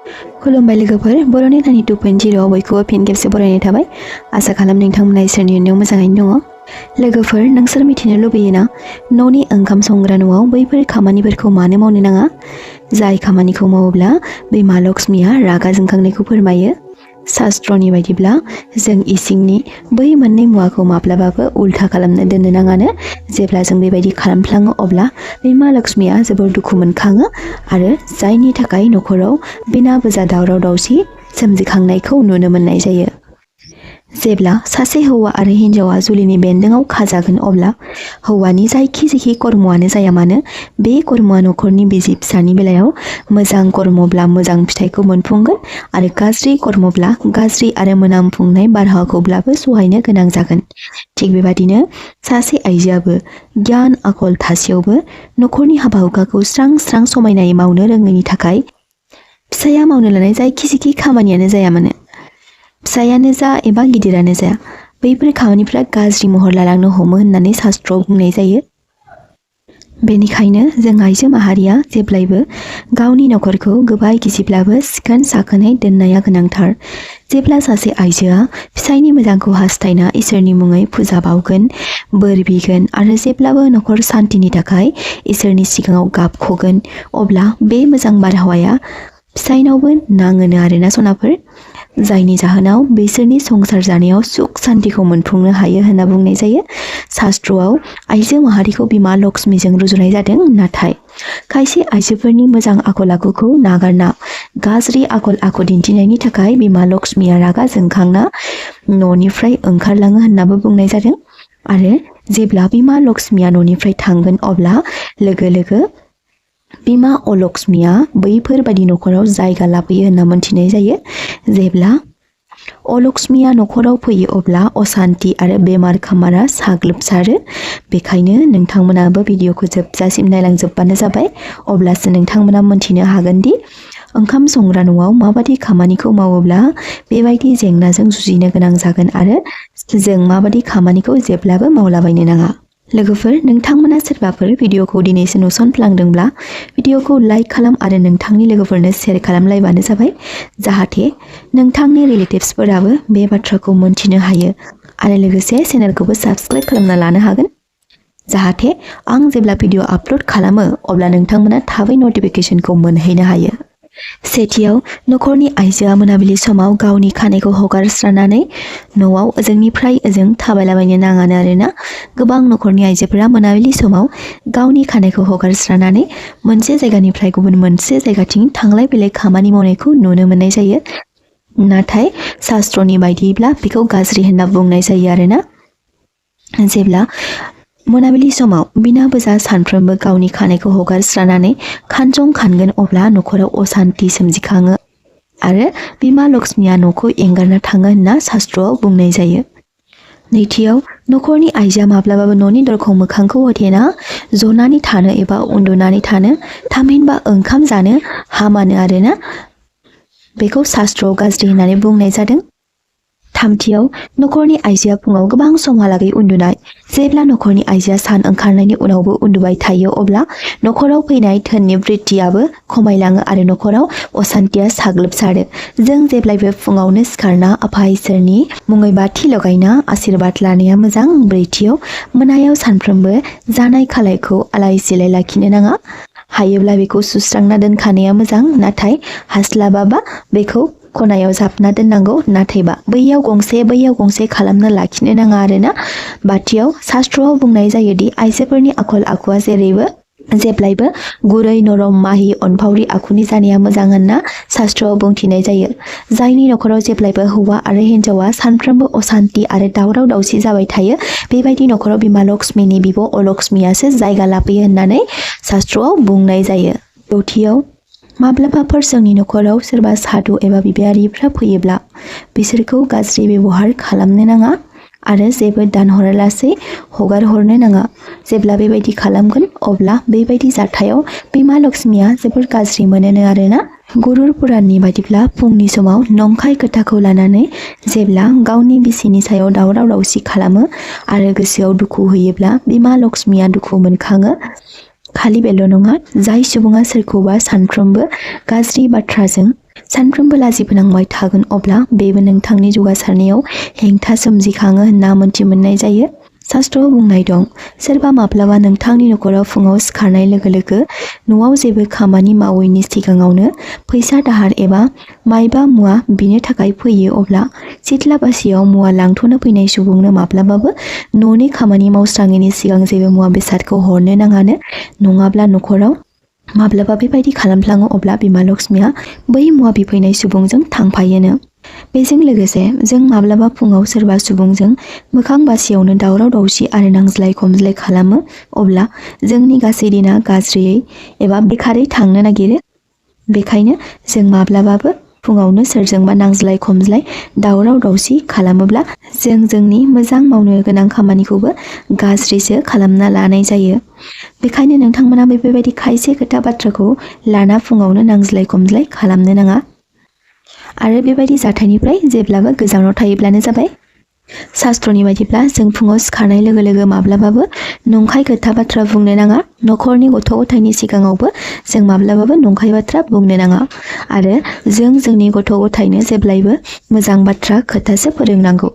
खुलुमबाय लोगोफोर बर'नि दानि 2.0 बयखौबो फिन खेबसे बरायनाय थाबाय आसा खालाम नोंथांमोना इसोरनि अननायाव मोजाङैनो दङ लोगोफोर नोंसोर मिथिनो लुबैयोना न'नि ओंखाम संग्रा न'आव बैफोर खामानिफोरखौ मानो मावनो नाङा जाय खामानिखौ मावोब्ला बिमा लक्ष्मीया रागा जोंखांनायखौ फोरमायो शास्त्रनि बायदिब्ला जों इसिंनि बै मोननै मुवाखौ माब्लाबाबो उल्था खालामनो दोननो नाङानो जेब्ला जों बेबायदि खालामफ्लाङो अब्ला बिमा लक्ष्मीया जोबोर दुखु मोनखाङो आरो जायनि थाखाय नखराव बिना बोजा दावराव दावसि सोमजिखांनायखौ नुनो मोननाय जायो जेब्ला सासे हौवा आरो हिन्जावा जुलिनि बेन्दोंआव खाजागोन अब्ला हौवानि जायखि कर्मआनो जाया मानो बे कर्मआ नखरनि बिसि फिसानि बेलायाव मोजां कर्मब्ला मोजां फिथाइखौ मोनफुंगोन आरो गाज्रि कर्मब्ला गाज्रि आरो मोनामफुंनाय बारहावाखौब्लाबो सहायनो गोनां जागोन थिग बेबादिनो सासे आइजोआबो गियान आखल थासेयावबो नखरनि हाबा हुखाखौ स्रां स्रां समायनायै मावनो रोङैनि थाखाय फिसाया मावनो लानाय जायखि खामानियानो जाया मानो फिसायानो जा एबा गिदिरानो जाया बैफोर खामानिफ्रा गाज्रि महर लालांनो हमो होननानै शास्त्रआव बुंनाय जायो बेनिखायनो जों आइजो माहारिया जेब्लायबो गावनि नखरखौ गोबाय गिजिब्लाबो सिखोन साखोनै दोननाया गोनांथार जेब्ला सासे आइजोआ फिसायनि मोजांखौ हास्थायना इसोरनि मुङै फुजा बावगोन बोर बिगोन आरो जेब्लाबो नखर शान्तिनि थाखाय इसोरनि सिगाङाव गाबख'गोन अब्ला बे मोजां बारहावाया फिसायनावबो नाङोनो आरोना सनाफोर जायनि जाहोनाव बिसोरनि संसार जानायाव सुख शान्तिखौ मोनफुंनो हायो होनना बुंनाय जायो शास्त्रआव आइजो माहारिखौ बिमा लक्ष्मीजों रुजुनाय जादों नाथाय खायसे आइजोफोरनि मोजां आखल आखुखौ नागारना गाज्रि आखल आखु दिन्थिनायनि थाखाय बिमा लक्ष्मीया रागा जोंखांना न'निफ्राय ओंखारलाङो होननाबो बुंनाय जादों आरो जेब्ला बिमा लक्ष्मीया न'निफ्राय थांगोन अब्ला लोगो लोगो बिमा अलक्ष्मीया बैफोरबायदि नखराव जायगा लाफैयो होनना मोनथिनाय जायो जेब्ला अलक्ष्मीया नखराव फैयो अब्ला अशान्ति आरो बेमार खामारा साग्लोबसारो बेखायनो नोंथांमोनाबो भिडिअखौ जोबजासिम नायलांजोबबानो जाबाय अब्लासो नोंथांमोना मोनथिनो हागोनदि ओंखाम संग्रा न'आव माबादि खामानिखौ मावोब्ला बेबायदि जेंनाजों जुजिनो गोनां जागोन आरो जों माबादि खामानिखौ जेब्लाबो मावलाबायनो नाङा लोगोफोर नोंथांमोना सोरबाफोर भिडिअखौ दिनैसो नुसनफ्लांदोंब्ला भिडिअखौ लाइक खालाम आरो नोंथांनि लोगोफोरनो शेयार खालामलायबानो जाबाय जाहाथे नोंथांनि रिलेटिभ्सफोराबो बे बाथ्राखौ मोनथिनो हायो आरो लोगोसे चेनेलखौबो साबस्क्राइब खालामना लानो हागोन जाहाथे आं जेब्ला भिडिअ आपल'ड खालामो अब्ला नोंथांमोना थाबै नटिफिकेसनखौ मोनहैनो हायो सेथियाव नखरनि आइजोआ मोनाबिलि समाव गावनि खानायखौ हगारस्रानानै न'आव ओजोंनिफ्राय ओजों थाबायलाबायनो नाङानो आरोना गोबां नखरनि आइजोफोरा मोनाबिलि समाव गावनि खानायखौ हगारस्रानानै मोनसे जायगानिफ्राय गुबुन मोनसे जायगाथिं थांलाय फैलाय खामानि मावनायखौ नुनो मोननाय जायो नाथाय शास्त्रनि बायदिब्ला बेखौ गाज्रि होनना बुंनाय जायो आरोना जेब्ला मोनाबिलि समाव बिना बोजा सानफ्रोमबो गावनि खानायखौ हगारस्रानानै खानजं खानगोन अब्ला नखराव अशान्ति सोमजिखाङो आरो बिमा लक्ष्मीया न'खौ एंगारना थाङो होनना शास्त्रआव बुंनाय जायो नैथियाव नखरनि आइजोआ माब्लाबाबो न'नि दरखं मोखांखौ होथेना जनानै थानो एबा उन्दुनानै थानो थामहिनबा ओंखाम जानो हामानो आरोना बेखौ शास्त्रआव गाज्रि होननानै बुंनाय जादों थामथियाव नखरनि आइजोआ फुङाव गोबां समहालागै उन्दुनाय जेब्ला नखरनि आइजोआ सान ओंखारनायनि उनावबो उन्दुबाय थायो अब्ला नखराव फैनाय धोननि बृद्धियाबो खमायलाङो आरो नखराव अशान्तिया साग्लोबसारो जों जेब्लायबो फुङावनो सिखारना आफा इसोरनि मुङै बाथि लगायना आशीर्बाद लानाया मोजां ब्रैथियाव मोनायाव सानफ्रोमबो जानाय खालायखौ आलाय सिलाय लाखिनो नाङा हायोब्ला बेखौ सुस्रांना दोनखानाया मोजां नाथाय हास्लाबाबा बेखौ खनायाव जाबना दोननांगौ नाथायबा बैयाव गंसे खालामना लाखिनो नाङा आरोना बाथियाव शास्त्रआव बुंनाय जायोदि आइजोफोरनि आखल आखुआ जेब्लायबो गुरै नरम माहि अनफावरि आखुनि जानाया मोजां होनना शास्त्रआव बुंथिनाय जायो जायनि नखराव जेब्लायबो हौवा आरो हिन्जावा सानफ्रोमबो अशान्ति आरो दावराव दावसि जाबाय थायो बेबायदि नखराव बिमा लक्ष्मीनि बिब' अलक्ष्मीयासो जायगा लाफैयो होननानै शास्त्रआव बुंनाय जायो दथियाव माब्लाबाफोर जोंनि नखराव सोरबा साधु एबा बिबायारिफ्रा फैयोब्ला बिसोरखौ गाज्रि बेबहार खालामनो नाङा आरो जेबो दानहरालासै हगार हरनो नाङा जेब्ला बेबायदि खालामगोन अब्ला बेबायदि जाथायाव बिमा लक्ष्मीया जोबोर गाज्रि मोनोनो आरोना गुरुर पुराणनि बायदिब्ला फुंनि समाव नंखाय खोथाखौ लानानै जेब्ला गावनि बिसिनि सायाव दावराव दावसि खालामो आरो गोसोआव दुखु होयोब्ला बिमा लक्ष्मीया दुखु मोनखाङो खालि बेल' नङा जाय सुबुङा सोरखौबा सानफ्रोमबो गाज्रि बाथ्राजों सानफ्रोमबो लाजिबोनांबाय थागोन अब्ला बेबो नोंथांनि जौगासारनायाव हेंथा सोमजिखाङो होनना मोनथि मोननाय जायो। शास्त्रआव बुंनाय दं, सोरबा माब्लाबा नोंथांनि नखराव फुङाव सिखारनाय लोगो लोगो न'आव जेबो खामानि मावैनि सिगाङावनो फैसा दाहार एबा मायबा मुवा बिनो थाखाय फैयो अब्ला सिथ्ला बासियाव मुवा लांथ'नो फैनाय सुबुंनो माब्लाबाबो न'नि खामानि मावस्राङैनि सिगां जेबो मुवा बेसादखौ हरनो नाङानो। नङाब्ला नखराव माब्लाबा बेबायदि खालामफ्लाङो अब्ला बिमा लक्ष्मीया बै मुवा बिफैनाय सुबुंजों थांफायोनो। बेजों लोगोसे जों माब्लाबा फुङाव सोरबा सुबुंजों मोखां बासियावनो दावराव दावसि आरो नांज्लाय खमज्लाय खालामो अब्ला जोंनि गासै दिना गाज्रियै एबा बेखारै थांनो नागिरो। बेखायनो जों माब्लाबाबो फुङावनो सोरजोंबा नांज्लाय खमज्लाय दावराव दावसि खालामोब्ला जों जोंनि मोजां मावनो गोनां खामानिखौबो गाज्रिसो खालामना लानाय जायो। बेखायनो नोंथांमोना बेफोरबायदि खायसे खोथा बाथ्राखौ लाना फुङावनो नांज्लाय खमज्लाय खालामनो नाङा आरो बेबायदि जाथायनिफ्राय जेब्लाबो गोजानाव थायोब्लानो जाबाय। शास्त्रनि बायदिब्ला जों फुङाव सिखारनाय लोगो लोगो माब्लाबाबो नंखाय खोथा बाथ्रा बुंनो नाङा। नखरनि गथ' गथायनि सिगाङावबो जों माब्लाबाबो नंखाय बाथ्रा बुंनो नाङा आरो जों जोंनि गथ' गथायनो जेब्लायबो मोजां बाथ्रा खोथासो फोरोंनांगौ।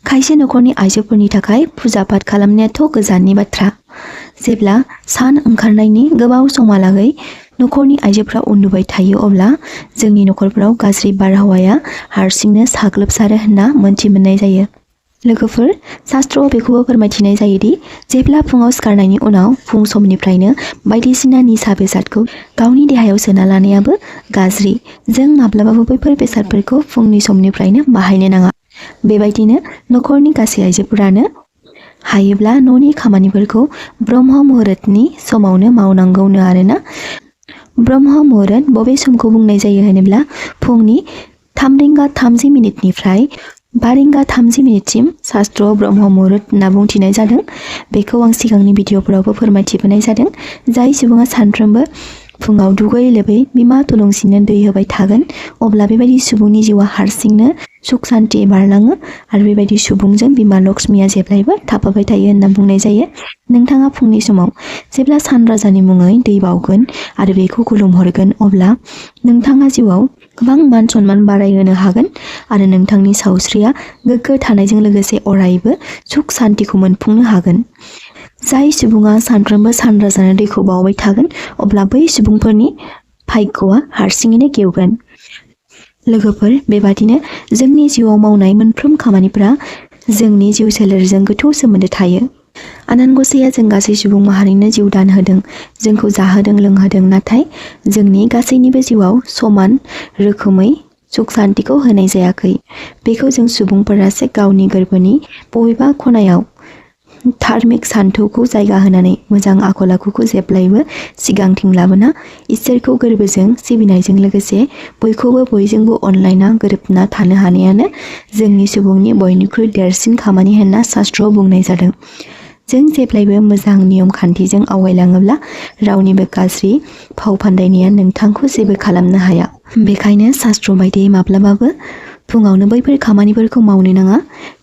खायसे नखरनि आइजोफोरनि थाखाय फुजा पाठ खालामनायाथ' गोजाननि बाथ्रा। जेब्ला सान ओंखारनायनि गोबाव समहालागै नखरनि आइजोफ्रा उन्दुबाय थायो अब्ला जोंनि नखरफोराव गाज्रि बारहावाया हारसिंनो साग्लोबसारो होनना मोनथि मोननाय जायो। लोगोफोर, शास्त्रआव बेखौबो फोरमायथिनाय जायोदि जेब्ला फुङाव सिखारनायनि उनाव फुं समनिफ्रायनो बायदिसिना निसा बेसादखौ गावनि देहायाव सोना लानायाबो गाज्रि। जों माब्लाबाबो बैफोर बेसादफोरखौ फुंनि समनिफ्रायनो बाहायनो नाङा। बेबायदिनो नखरनि गासै आइजोफोरानो हायोब्ला न'नि खामानिफोरखौ ब्रह्म मुहुर्तनि समावनो मावनांगौनो आरोना। ब्रह्म मुहुर्त बबे समखौ बुंनाय जायो होनोब्ला फुंनि 3:30 4:30 शास्त्रआव ब्रह्म मुहुर्त होनना बुंथिनाय जादों। बेखौ आं सिगांनि भिडिअफोरावबो फोरमायथिबोनाय जादों। जाय सुबुङा सानफ्रोमबो फुङाव दुगै लोबै बिमा तुलुंसिनो दै होबाय थागोन अब्ला बेबायदि सुबुंनि जिउआ हारसिंनो सुख सान्ति बारलाङो आरो बेबायदि सुबुंजों बिमा लक्ष्मीया जेब्लायबो थाफाबाय थायो होनना बुंनाय जायो। नोंथाङा फुंनि समाव जेब्ला सान राजानि मुङै दै बावगोन आरो बेखौ खुलुमहरगोन अब्ला नोंथाङा जिउआव गोबां मान सन्मान बारायहोनो हागोन आरो नोंथांनि सावस्रिया गोग्गो थानायजों लोगोसे अरायबो सुख सान्तिखौ मोनफुंनो हागोन। जाय सुबुङा सानफ्रोमबो सान राजानो दैखौ बावबाय थागोन अब्ला बै सुबुंफोरनि भाग्यआ हारसिङैनो गेवगोन। लोगोफोर, बेबादिनो जोंनि जिउआव मावनाय मोनफ्रोम खामानिफोरा जोंनि जिउ सोलेरजों गोथौ सोमोन्दो थायो। आनान गसाइया जों गासै सुबुं माहारिनो जिउ दान होदों, जोंखौ जाहोदों लोंहोदों, नाथाय जोंनि गासैनिबो जिउआव समान रोखोमै सुख सान्तिखौ होनाय जायाखै। बेखौ जों सुबुंफोरासो गावनि गोरबोनि बबेबा खनायाव धार्मिक सान्थौखौ जायगा होनानै मोजां आखल आखुखौ जेब्लायबो सिगांथिं लाबोना इसोरखौ गोरबोजों सिबिनायजों लोगोसे बयखौबो बयजोंबो अनलायना गोरोबना थानो हानायानो जोंनि सुबुंनि बयनिख्रुइ देरसिन खामानि होनना शास्त्रआव बुंनाय जादों। जों जेब्लायबो मोजां नियम खान्थिजों आवगायलाङोब्ला रावनिबो गाज्रि फाव फान्दायनाया नोंथांखौ जेबो खालामनो हाया। बेखायनो शास्त्र बायदियै माब्लाबाबो फुङावनो बैफोर खामानिफोरखौ मावनो नाङा,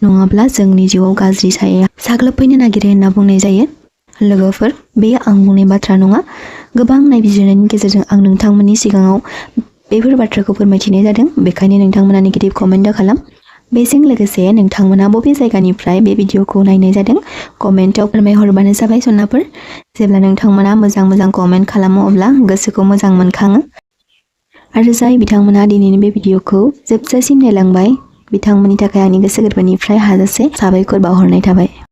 नङाब्ला जोंनि जिउआव गाज्रि साया साग्लोबफैनो नागिरो होनना बुंनाय जायो। लोगोफोर, बेयो आं बुंनाय बाथ्रा नङा। गोबां नायबिजिरनायनि गेजेरजों आं नोंथांमोननि सिगाङाव बेफोर बाथ्राखौ फोरमायथिनाय जादों। बेखायनो नोंथांमोना नेगेटिभ कमेन्ट दाखालाम। बेजों लोगोसे नोंथांमोना बबे जायगानिफ्राय बे भिडिअखौ नायनाय जादों कमेन्टआव फोरमायहरबानो जाबाय सनाफोर। जेब्ला नोंथांमोना मोजां मोजां कमेन्ट खालामो अब्ला गोसोखौ मोजां मोनखाङो। आरो जाय बिथांमोना दिनैनि बे भिडिअखौ जोबजासिम नायलांबाय बिथांमोननि थाखाय आंनि गोसो गोरबोनिफ्राय हाजासे साबायखर बावहरनाय थाबाय।